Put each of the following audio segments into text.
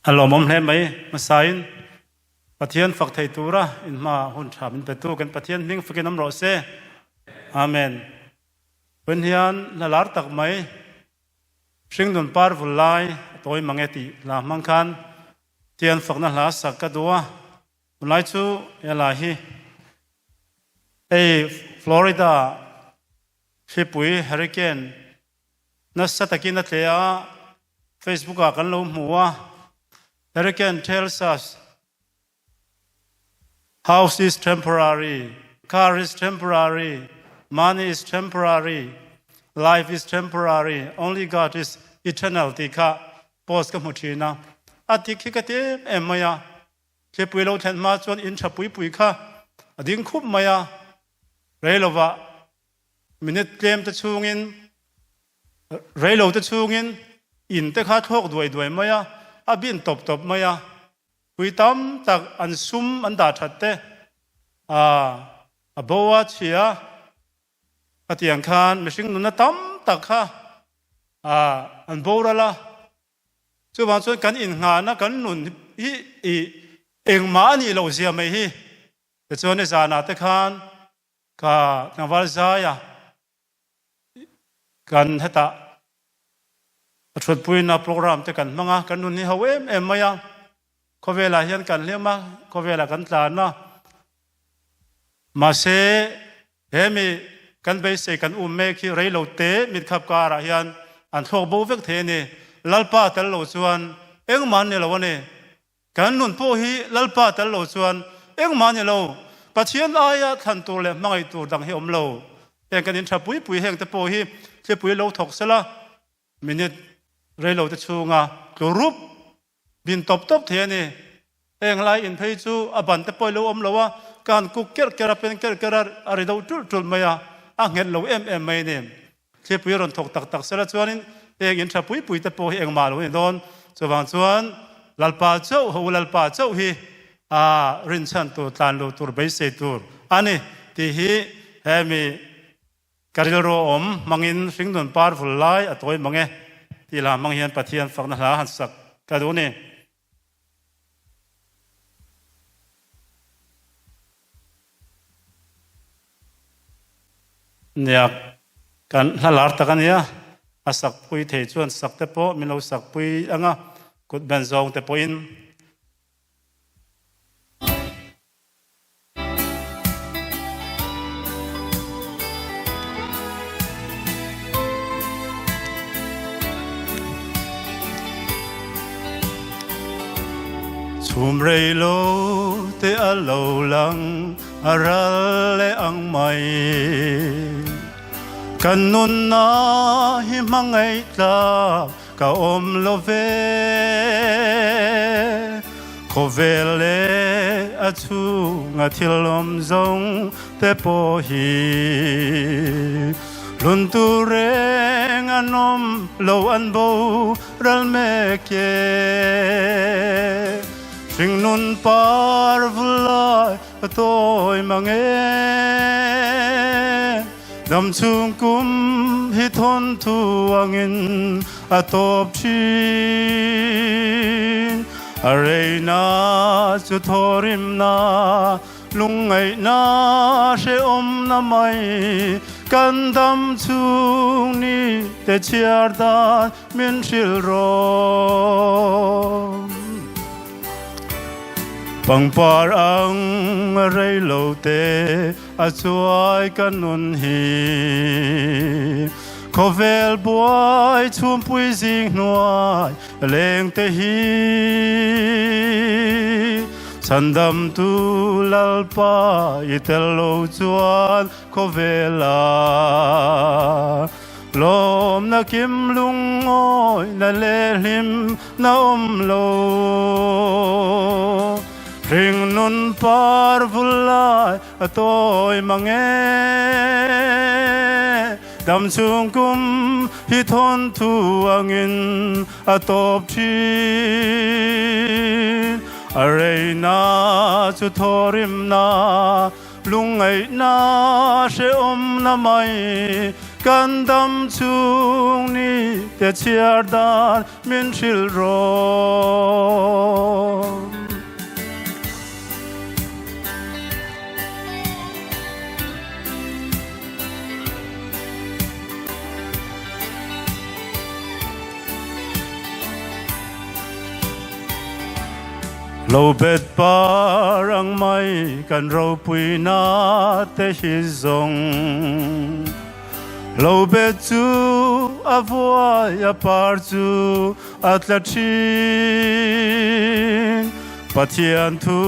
A lawmawm hle mai. Hmasain Pathian fak thei tura in hmaah hun tha min petu kan Pathian hming fakin awm rawh se. Amen. Vawiin hian hla lar tak mai Hringnun par vul lai a tawi mang e tih hla hmang khan Pathian fakna hla sak ka duh a. Tunlai chu he hla hi hei Florida thlipui hurricane Nasa takin a tle a, Facebook ah kan lo hmu a, Hurricane tells us house is temporary, car is temporary, money is temporary, life is temporary, only God is eternal tih kha post ka hmu thin a, a dik hi ka ti em em mai a, thlipui lo thlen hma chuan in tha pui pui kha a ding khup mai a, rei lovah Minute tlem te chhungin, reilo te chhungin in te kha thlawk duai duai mai a, a bin tawp tawp mai a. Pui tam tak an sum an dah that te a bo a, chhia a tih ang khan mihring nunna tam tak kha an boral a. Chuvang chuan kan innghahna kan nun hi engmah a nih loh zia mai hi. Tichuan nizanah te khan Ka tlangval zaia kan hetah a thutpuina program te kan hmang a, kan nun hi ho em em mai a, khawvelah hian kan hlim a, khawvelah kan tlan a, mahse he mi kan beisei kan um mek hi rei lo te mitkhap karah hian an thlawk bo vek thei a ni, Lalpa tel lo chuan engmah an ni lo a ni. Kan nun pawh hi Lalpa tel lo chuan engmah a ni lo, Pathian aia thlan tur leh hmangaih tur dang hi awm lo. Heng kan intha pui pui heng te pawh hi thlipui lo thawk sela, minute rei lo te chhunga tlu rup bin tawp tawp thei a ni. Heng lai in phei chu a ban te pawh i lo awm lo a, ka han kuk kerh kerh a, pen kerh kerh a, a ri deuh tulh tulh mai a, a nghet lo em em mai a ni. Thlipui a rawn thawk tak tak sela chuanin heng in tha pui pui te pawh hi engmah lo a ni dawn. Chuvang chuan Lalpa chauh ho Lalpa chauh hi a rinchhan tur, tlan lo tur, beisei tur a ni tih hi hemi ka rilru a awm hmangin hringnun par vul lai a tawi mang e tih hla hmang hian Pathian fakna hla han sak ka duh ni. Nia, kan hla lar tak a nia, a sakpui thei chuan sak te pawh min lo sakpui ang a, kut ben zawng te pawhin. Chhum rei lo te a lo lang a ral leh ang mai. Kan nunna hi hmangaih tlak ka awm lo ve. Khawvel leh a chhunga thil awm zawng te pawh hi hlun tur reng an awm lo an bo ral mek e. Hringnun par vul lai a tawi mang e. Dam chhung kum hi thawn thu angin a tawp thin. A reina chu thawrimna lungngaihna hrehawmna mai kan dam chhung ni te chhiar dan min hrilh rawh. Pangpar ang rei lo te A chuai ka nun hi khawvel buai chhumpui zing hnuai leng te hi Chhandamtu Lalpa i tel lo chuan khawvela lawmna kim lungawina leh hlim na awm lo. Hringnun par vul lai a tawi mang e. Dam chhung kum hi thawnthu angin a tawp thin. A reina chu thawrimna, lungngaihna hrehawmna mai. Kan dam chhung ni te chhiar dan min hrilh rawh. Lo bet par ang mai kan ropuina te hi zawng. Lo bet chu a vuai a par chu a tla thin. Pathian thu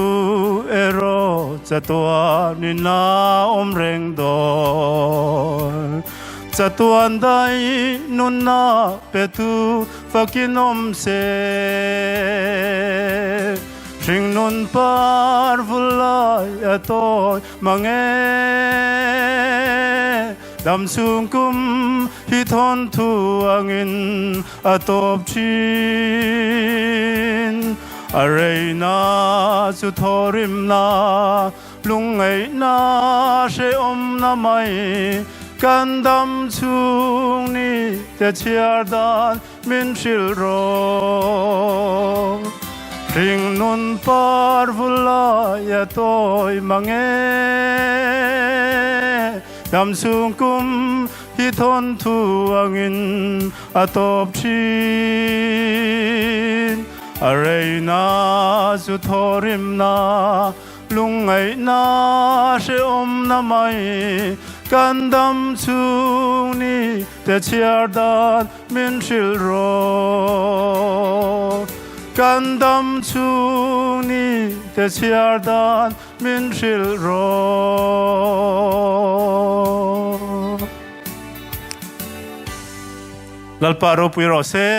erawh chatuanin a awm reng dawn. Chatuan daih nunna petu fakin awm se. Hringnun par vul lai a tawi mang e. Dam chhung kum hi thawnthu angin a tawp thin. A reina chu thawrimna Lungngaihna hrehawmna mai kan dam chhung ni te chhiar dan min hrilh rawh. Hringnun par vulai a tawi mang e. Dam chhung kum hi thawnthu angin a tawp thin. A reina chu thawrimna Lungngaihna hrehawmna mai kan dam chhung ni te chhiar dan min hrilh rawh. Kan dam chhung ni te chhiar dan min hrilh rawh. Lalpa ropui rawh se.